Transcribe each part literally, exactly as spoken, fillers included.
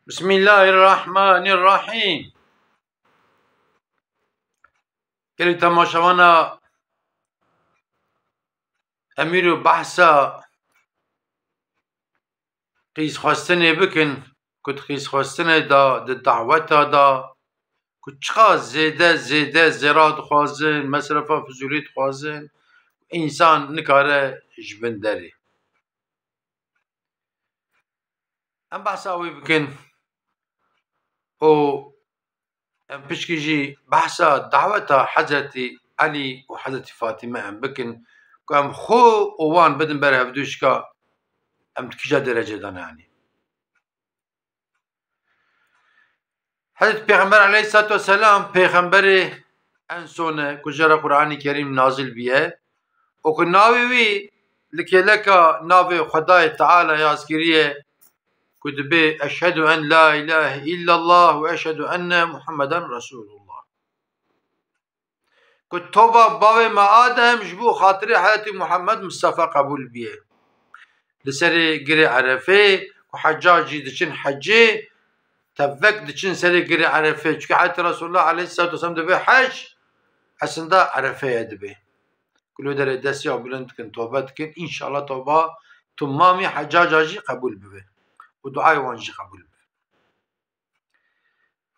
Bismillahirrahmanirrahîm. Gelî temaşevana, em îro behsa qîzxwestinê bikin, ku di qîzxwestinê de, di daweta de, ku çiqas zêde, zêde zêra dixwazin, mesrefa fizûlî dixwazin, însan nikare ji bin derê. Em behsa wê bikin û em pişkî jî behsa daweta Hezretî Elî û Hezretî Fatîme em bikin, ku em xwe û wan bidin ber hevdû şika em di kîja derecê de ne, yanî. Hezretî Pêxember aleyhisselatu vesselam, pêxemberê en son e ku jê re Qur'anî Kerîm nazil bîye û ku navê wî li kêleka navê Xwedayê Teala yaz kiriye, ku dibê: "Eşhedû en la ilahe illallah ve eşhedû enne Muhammeden Resulullah." Ku toba bavê me Adem ji bo xatirê Hezretî Muhammed Mistefa qebûl bîye. Li serê girê Erefê ku hecacî diçin hecê, tevek diçin serê girê Erefê. Çunke Hezretî Resulullah aleyhisselatu vesselam dibê hec, eslinde Erefeye dibê. Ku li derê destê bilind dikin, tobe dikin. Înşallah toba tumamî hecaca jî qebûl bibe. Û duayê wan jî qebûl bibe.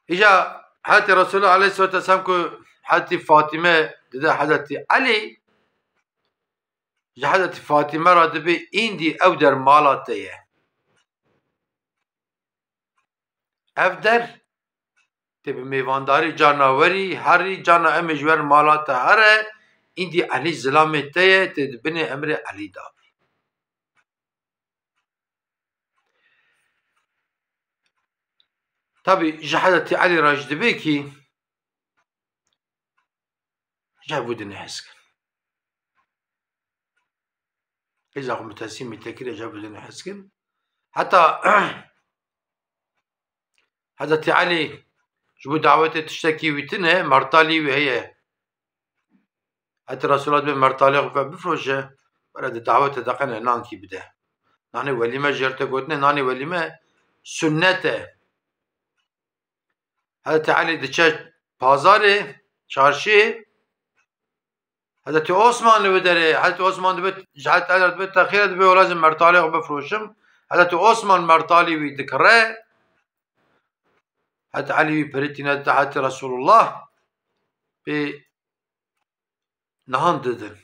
Îca Hezretî Resulullah aleyhisselatu vesselam ku Hezretî Fatîme dide Hezretî Elî, ji Hezretî Fatîme re dibê, îndî ew der mala te ye. Ev der, tê bi mêvandarî carna werî, herî carna em ê ji wer mala te here, îndî Elî zilamê te ye, tê di binê emrê Elî de bî. Tabî ji Hezretî Elî re jî dibê kî ji hev bû dinê hez kin. Êza xwe miteslîmî te kiriye, ji hev bû dinê hez kin. Heta Hezretî Elî ji bo dawetê tiştekî wî tune, mertalî wî heye. Heta Resulullah dibê mertalê xwe ve bifroşe, were di dawetê de qene nankî bide. Nanê welîme jê re tê gotinê, nanê welîme sunnet e. Hezretî Elî diçe pazarê, çarşiyê. Hezretî Osman li wê derê, Hezretî Osman dibê, ji Hezretî Elî re dibê, te xêr e, dibê wela ez ê mertalê xwe bifroşim. Hezretî Osman mertalî wî dikire. Hezretî Elî wî pirî tîne dide Hezretî Resulullah. Pê nan didin.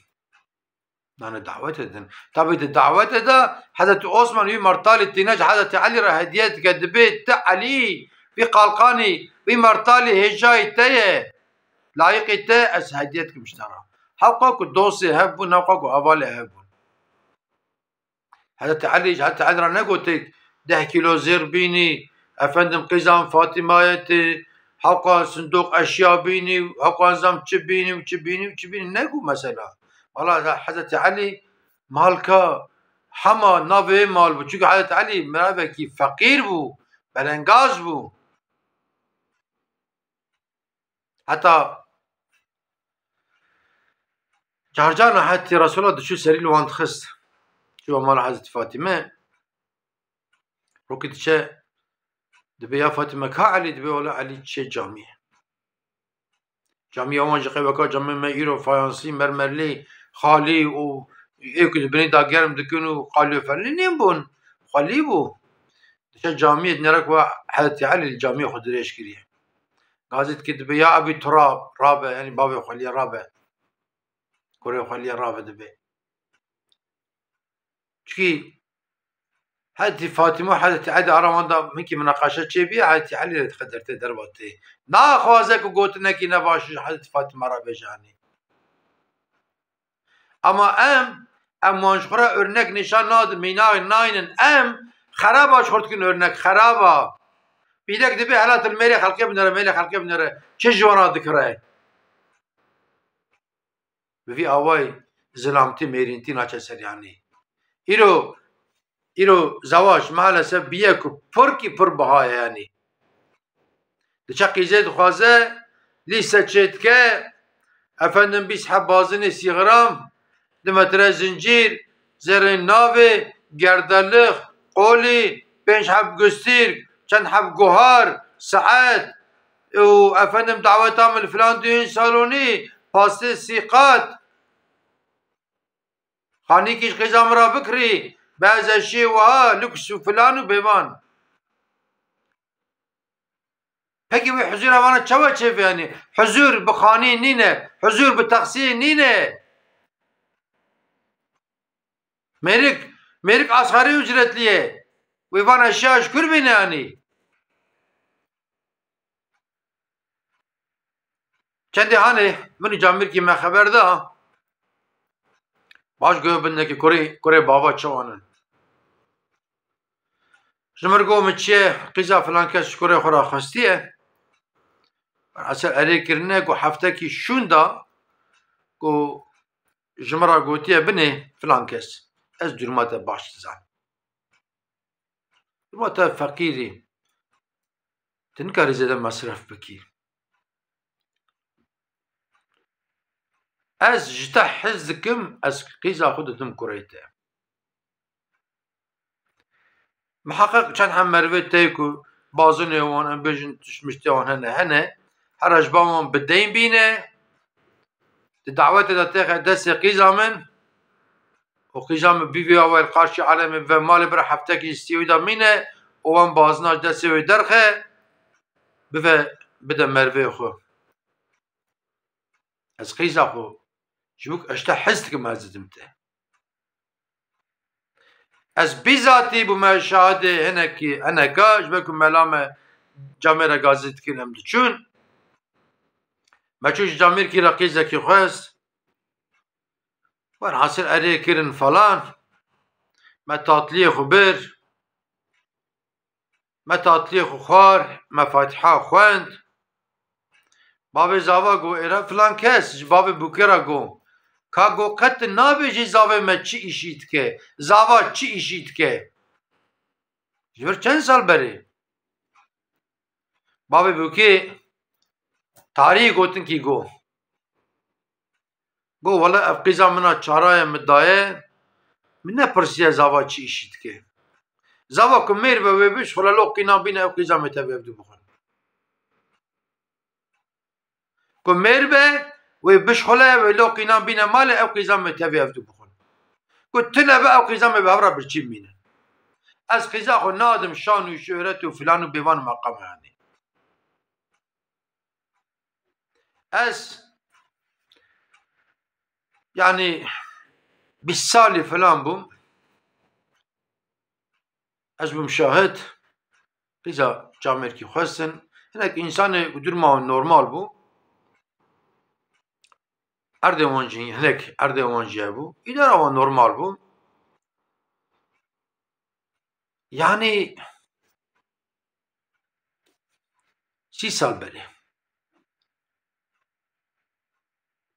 Nanê dawetê din. Tabî di dawetê de Hezretî Osman wî mertalî tîne ji Hezretî Elî re hediye dike, dibê ti Elî, vî qalqanî, vî mertalî hêjayî te ye. Layiqî te, ez hediye dikim ji te re. Hewqa ku dostê hev bûn, hewqa ku avalê hev bûn. Hezretî Elî, Hezretî Elî re negotik, deh kîlo zêr bînî, efendim qîzan Fatîmayê tê, hewqa sindoq eşya bînî, hewqa nizam çi bînî û çi bînî û çi bînî, negû mesela. Wala Hezretî Elî malka hema navê mal bû. Çunke Hezretî Elî mirovekî feqîr bû, belengaz bû. Heta carcarna Hezretî Resulullah diçû serî li wan dixist. Çû mala Hezretî Fatîme. Rokî diçe, dibê ya Fatîme, ka Elî? Dibê wela Elî diçe camiyê. Camiya wan jî qey weka camiya me îro, fayansî, mermerlî, xalî û ê ku di binê de germ dikin û xalî û felî nîn bûn. Xwelî bû. Diçe camiyê dinêre ku Hezretî Elî li camiyê xwe dirêj kiriye. Gazî dike, dibê ya Ebî Turab, rabe, yanî bavê xweliyê, rabe. Kurê xweliyê, rabe, dibê. Çikî Hezretî Fatîme û Hezretî Elî ara wan de hinkî minaqeşe çêbî, Hezretî Elî re dixwe dertê derva tê. Naxwaze ku gotinekî nebaş ji Hezretî Fatîme re bêje, yanî. Ama em, em wan ji xwe re örnek nîşan nadin, mînak naynin. Em xeraba ji xwe dikin örnek, xeraba. Pîrek dibê hela tu li mêrê xelkê binere, mêrê xelkê binere. Çi ji wan re dikire? Bi vî awayî zilamtî, mêrîntî naçe ser, yanî. Îro, îro zewac maalesef bîye ku pirkî pir biha ye, yanî. Diçe qîzê dixwaze, lîse çêdike, efendim bîst heb bazinê sî gram, du metre zincîr, zerrê navê, gerdelix, qolî, pênc heb gustîrk, çend heb guhar, saet û efendim daweta min filan düğün salonî, pastê sîqat. Xanîkî ji qîza min re bikirî, be ez eşiyê wiha, lûks û filan û bêvan. Pekî wê huzûra vana çawa çêve yanî? Huzûr bi xanî nîne, huzûr bi taksiyê nîne. Mêrik, mêrik asgarî ucretlî ye. Wê van eşya ji kur bîne yanî? Çendê hanê min û camêrkî me xeber da. Baş guh bindekî kurê, kurê bava çawan in. Ji mir got, min çiye qîza filan kes ji kurê xwe re xwestiye. Eser erê kirine ku heftekî şûn da ku ji min re gotiye, binê filan kes, ez duruma te baş dizanim. Duruma te feqîrî. Tu nikarî zêde mesref bikî. Ez ji te hez dikim, ez qîza xwe didim kurê te. Miheqeq çend hem merivê tê ku bazinê wan, em bêjin tiştmiştê wan hene, hene. Hera ji ba wan bi deyn bîne, di dawetê de têxe destê qîza min û qîza min bî vê awayê li qarşî alemê bive malê bira heftekî stî wî de mîne û wan bazina ji destê wê derxe, bive, bide merivê xwe. Ez qîza xwe ji bo ku ez ji te hez dikim, ez didim te. Ez bîzatî bûme şahidê hinekî, hineka, ji ber ku mela me camêra gazî dikin, em diçûn. Me çû ji camêrkî re qîzekî xwest. Werhasil erê kirin falan. Me tatliyê xwe bir. Me tatliyê xwe xwar, me Fatiha xwend. Bavê zava got, êre filan kes, ji bavê bûkê re got, ka got, qet tu nabêjî zavê me çi îşî dike, zava çi îşî dike? Ji vir çend sal berê? Bavê bûkê tarî gotinkî got. Got, wele ev qîza min a çaraye min daye, min nepirsiye zava çi îşî dike. Zava ku mêr be wê bişxule, lo qîna bîne ew qîza me tevî ev du bixwin. Ku mêr be wê bişxule, wê lo qîna bîne malê ew qîza me tevî ev du bixwin. Ku tune be ew qîza me bi hev re birçî bimîne. Ez qîza xwe nadim şan û şohret û filan û bêvan û meqam yanî. Ez, yanî, bîst salî filan bûm. Ez bûm şahid. Qîza camêrkî xwestin. Hinek însanê ku durma wan normal bû. Erdê wan jî, hinek erdê wan jî hebû. Îdara wan normal bû. Yanî sî sal berê.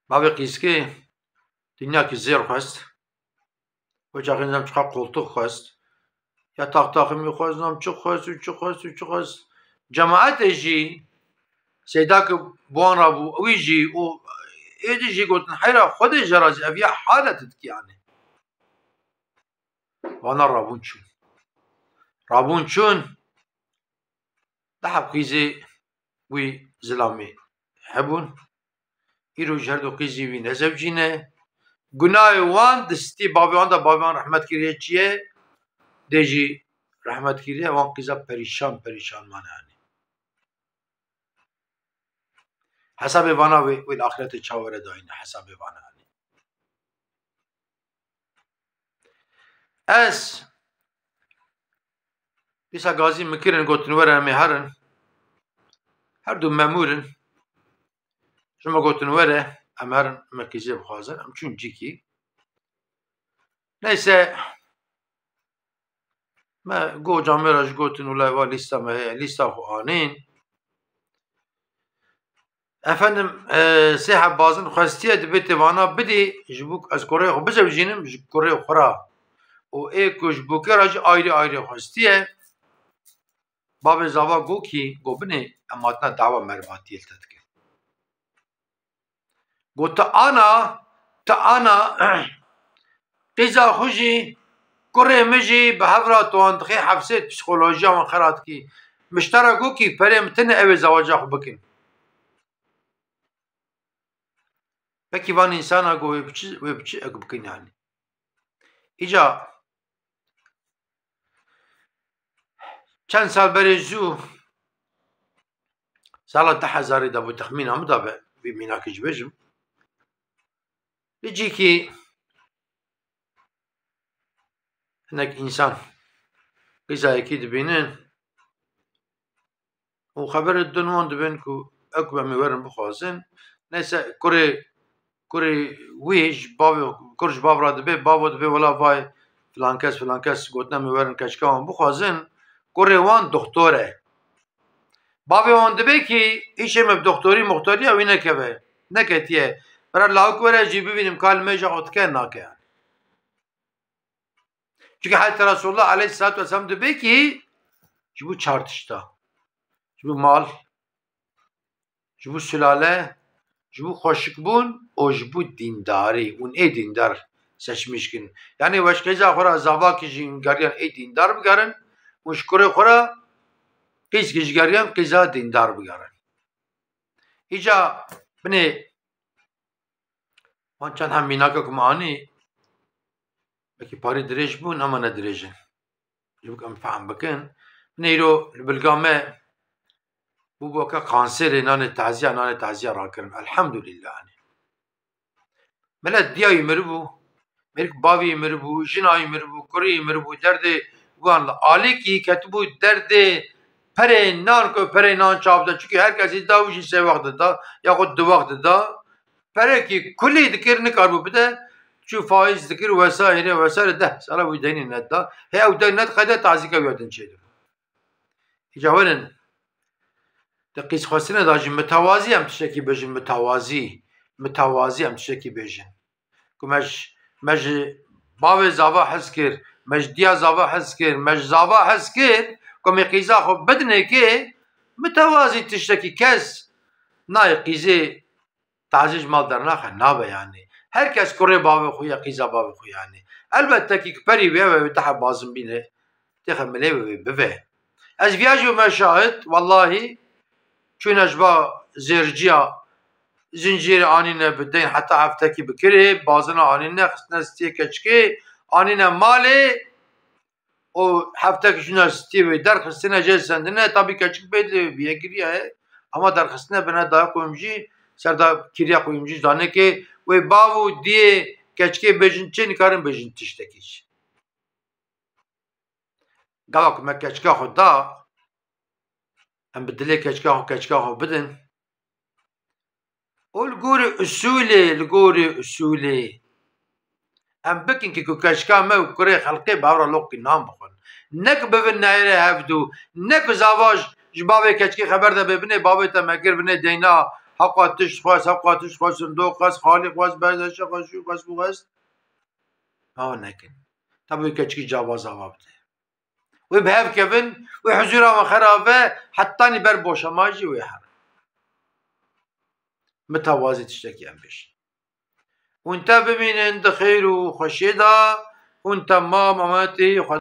Bavê qîzkê dinyakî zêr xwest. Wê çaxê nizam çiqa qoltix xwest. Ya taxtaximî xwest, nizam çi xwest û çi xwest û çi xwest. Cemaetê jî, seyda ki bi wan re bû, wî jî û êdî jî gotin, heyra Xwedê ji razî, ev ya halet dikî yanî. Vana rabûn çûn. Rabûn çûn, di heb qîzê wî zilamê hebûn. Îro ji her du qîzî wî nezewcîne. Gunayê wan di stî bavê wan de, bavê wan rehmet kiriye çi ye? Dê jî rehmet kiriye, wan qîza perîşan, perîşan mane yanî. Hesabê vana wê, wê li axretê çawa were dayîne, hesabê vana yanî. Ez dîsa gazî min kirin, gotin, were em ê herin. Her du memûr in. Ji me gotin, were em herin, me qîzê bixwazin, em çûn cîkî. Neyse, me got, camêra jî gotin, wela va lîsta me heye, lîsta xwe anîn. Efendim, e, sê heb bazin xwestiye, dibê tê vana bidî, ji bo ez kurê xwe bizewjînim, ji kurê xwe re. Û ê ku ji bûkê re jî ayrî ayrî xwestiye. Bavê zava got kî, got, binê, em hatine dawa mervatiyê li te dikin. Got, tu ana, tu ana, qîza xwe jî, kurê min jî bi hev re tu wan dixê hefsê, psîkolojiya wan xera dikî. miştera ku kî perê min tine ew ê zewaca xwe bikin. Pekî van însana ku wê biçi, wê biçi ek bikin yani. Îca çend sal berê zû, sala du hezarî de bû, texmîna min de be, vî mînakê ji bêjim. Li cîkî hinek însan qîzayekî dibînin û xeberê din wan dibin ku ew ku em ê werin bixwazin. Neyse, kurê, kurê wî ji bavê, kur ji bav re dibê, bavo dibê, wela vay filan kes, filan kes gotine em ê werin keçika wan bixwazin. Kurê wan doktor e. Bavê wan dibê kî îşê me bi doktorî muxtoriya wî nekeve. Neketiye. Bira lawik were jî bibînim ka li mêja xwe dike, nake. Çunke heta Resulullah aleyhissalatu vesselam dibê kî ji bo çar tişta. Ji bo mal, ji bo sulale, ji bo xweşikbûn û ji bo dîndarî. Hûn ê dîndar seçmîş kin. Yanî weş qîza xwe ra zavakî jî geriyan ê dîndar bigerin û ji kurê xwe ra qîzkî ji geriyan qîza dîndar bigerin. Îca binê wan çend hem mînaka ku me anî, belkî parî dirêj bûn, ama ne dirêj in. Ji bo ku em fehm bikin. Binê îro li bilga me bû, bû weke kanserê nanê taziya, nanê taziya rakirin. Elhamdulillah, hani. Milet diya wî miribû, mêrik bavî miribû, jina wî miribû, kurî wî miribû, derdê wan li alîkî ketibû, derdê perê nan ku perê nan çav de, çunke her kesî da wî jî sê wext dida, yaxud du wext dida. Perekî kulî dikir, nikaribû bide, çû faîz dikir, wesaîre, wesaîre, deh sala wî deynê nedida. Hê ew deyn nediqede tazîka wî ya din çêdibû. Îca werin, di qîzxwestinê de jî mitewazî em tiştekî bêjin, mitewazî, mitewazî em tiştekî bêjin. Ku me ji, me ji bavê zava hez kir, me ji diya zava hez kir, me ji zava hez kir, ku me qîza xwe bidinê kê, mitewazî tiştekî kes nayê qîzê tazî ji mal dernaxe, nabe yani. Her kes kurê bavê xwe ye, qîza bavê xwe yani. Elbette ki perî wê ve wê tehe bazin bîne, têxe milê ve wê bive. Ez viya jî me şahid, wellahî, çûne ji ba zêrciya zincîrê anîne bi deyn heta heftekî bikirê, bazina anîne, xistine stiyê keçikê, anîne malê, û heftek jina stî wê derxistine, jê sendine, tabî keçik bê lê bîye giriya ye. Ama derxistine bine dayê qûyim jî, ser da kiriya qûyim jî zanekê, wê bav û diyê keçikê bêjin çi, nikarin bêjin tiştekî jî. Gava ku me keçika xwe da, em bi dilê keçika xwe, keçika xwe bidin. Û li gorî usûlê, li gorî usûlê em bikin ki ku keçika me û kurê xelqê bi hev re loqkî nan bixwin. Ne ku bibin neyarê hevdu, ne ku zava ji, ji bavê keçikê xeber de bê, binê bavê te me kir, binê deyna, heqa tişt xwest, heqa tişt xwest, sindoq xwest, xalî xwest, berdeşe xwest, şû xwest, bû xwest. Awa nekin. Tabî wê keçikî cava zava bide. Wê bi hev kevin, wê huzûra me xera ve, hetanî ber boşema jî wê here. Mitewazî tiştekî em bêjin. Hûn te bimînin di xêr û xweşiyê de, hûn temam, emanetî xwe